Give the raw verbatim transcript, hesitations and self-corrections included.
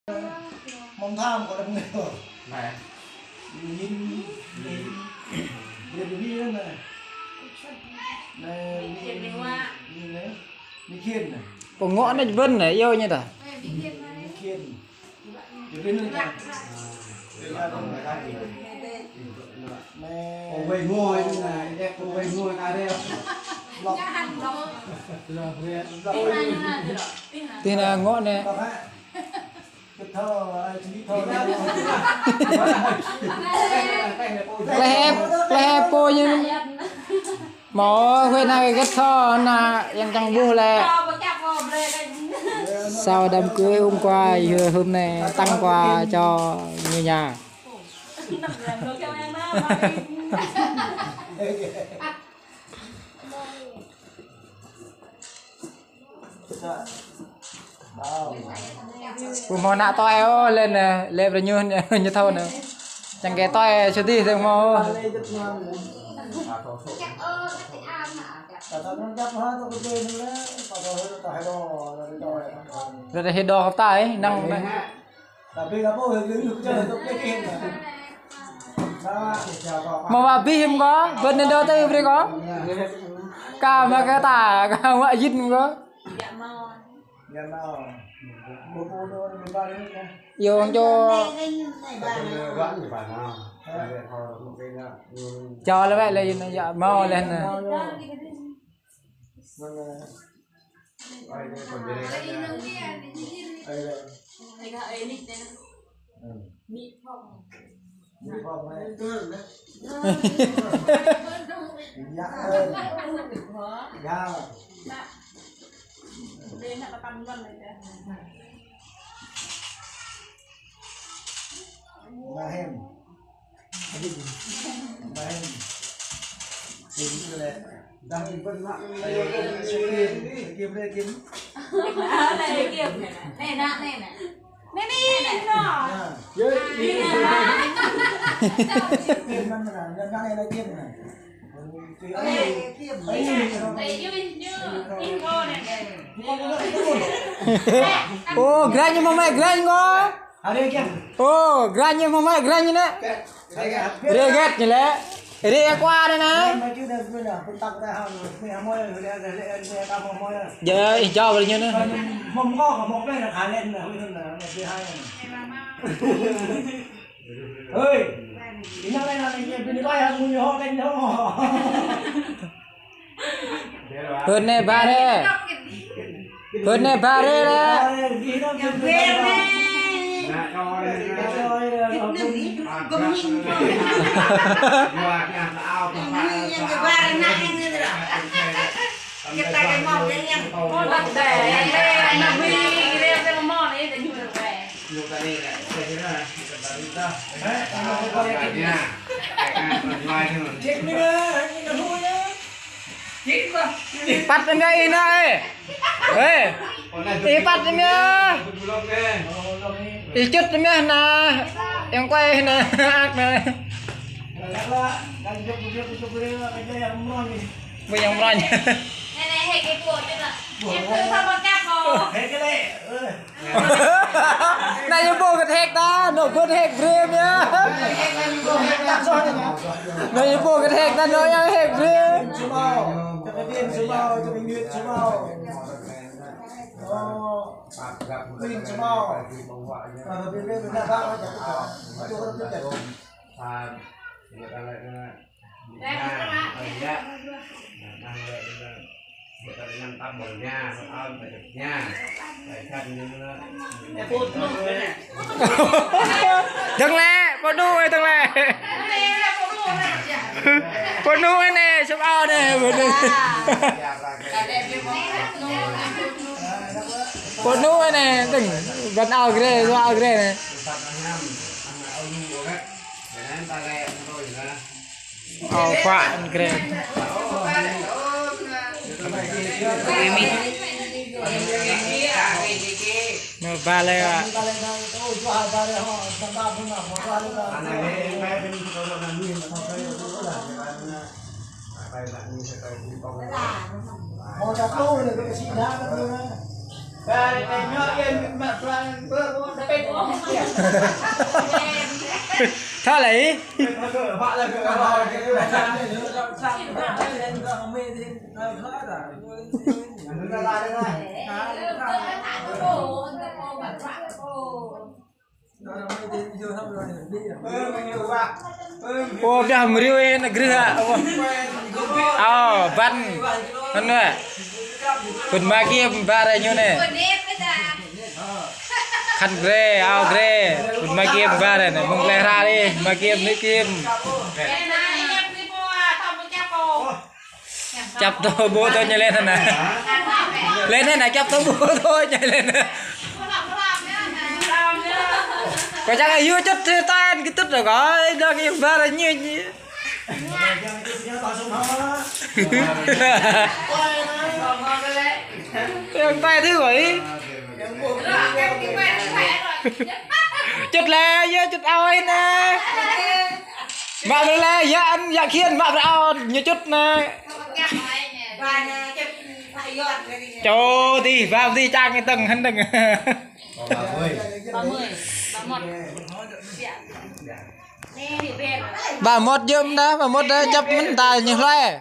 Mông tham kơ đam mê. Nè. Nhìn, nhìn. Nhìn, nhìn nè. Nè, nhìn, nhìn nè. Nhìn khiên nè. Pô ngŏ anai bơ̆n nè, yơh ñu ta. Nhìn khiên. Nhìn nè. Nè. Pô wai ngui nè, đek pô wai ngui ta đek. Lŏk. Tih nè ngŏ nè. Lŏk hă. Kleh, kleh pô ñu. Mâo huĭ nă kơ gĕt thâo nă yang čang ƀuh lĕ. Sau đám cưới hôm qua, yua hôm nay tăng quà cho người nhà. Ƀu hmâo ană tui ôh, lĕ nè, lĕ brơi ñu, ñu thâo nè. Čang kơ tui sơdih tơ̆ng hmâo. Rơđah hơdô kơ ta ih, năng. Mâo ba abih hĭm kơ, bơ̆n nê đô tơ brơi kơ. Ka mă kơ ta, ka mă jin kơ. Yong čô. Čô lĕ wĕ lĕ yơh, yă mâo lĕ nè. Ibrahim. Ibrahim. Ibrahim. Dah ikut mak. Ayo, Kim, Kim, Kim. Nè, nè, nè, nè. Nè, nè, nè. Nah. Yo, Kim mana? Jangan ada Kim, nah. Ô, granh ñu mơ̆ mă granh ngô. Ô, granh ñu mơ̆ mă granh ñu nă. Rê gĕt ñu lĕ. Rê kua nă nă. Jơ ih jao brơi ñu nă. Hơi, ih nă nă nă nă nă. Hơt nê ba rê. Hơt nê ba rê lĕ. Ipat nă ih nă ê. Ê. Ipat nă. Ičut nă nă. Yang kuai nă. Ak nă. Ƀu yang mrôñ. Nă ñu ƀu gĕt hek ta, nă gĕt hek brêm yơh. Nă ñu ƀu gĕt hek ta, nă ñu hek brêm. Dơ̆ng lĕ, pô đu ơi dơ̆ng lĕ. Pô đu ơi nè, sum ao nè, pô đu. Pô đu ơi nè, dơ̆ng, băn ao grê, sum ao grê nè. Ao phă grê. Mơ ba lĕ. Thơ lei. Ô, biă mriu ih ană grih hă. Ô, băn. Anŭn hă. Pơ̆n mă kiăm ba rai ñu anai. Khăn grê, ao grê. Pơ̆n mă kiăm ba rai anai. Mơ̆ng lĕ hră rai, mă kiăm anai kiăm. Čăp tơ ƀô̆ tơ ñu lĕ anai. Lĕ anai, čăp tơ ƀô̆ tơ ñu lĕ anai. Kâo čang yua čut tơ tan kơ tŭt ră kơ, dŏ kơ ba rai ñu ñu. Yang tai thứ rồi. Čut lĕ, yua čut ao anai. Mă brơi lĕ, yua ăn, yua khian, mă brơi ao, ñu čut anai. Čô tih, ba tih čang tơ̆ng hăn tơ̆ng. Ba mươi, ba mốt. Ba mốt jơm đa, ba mốt đa, čăp mơ̆n ta ñu hlơi.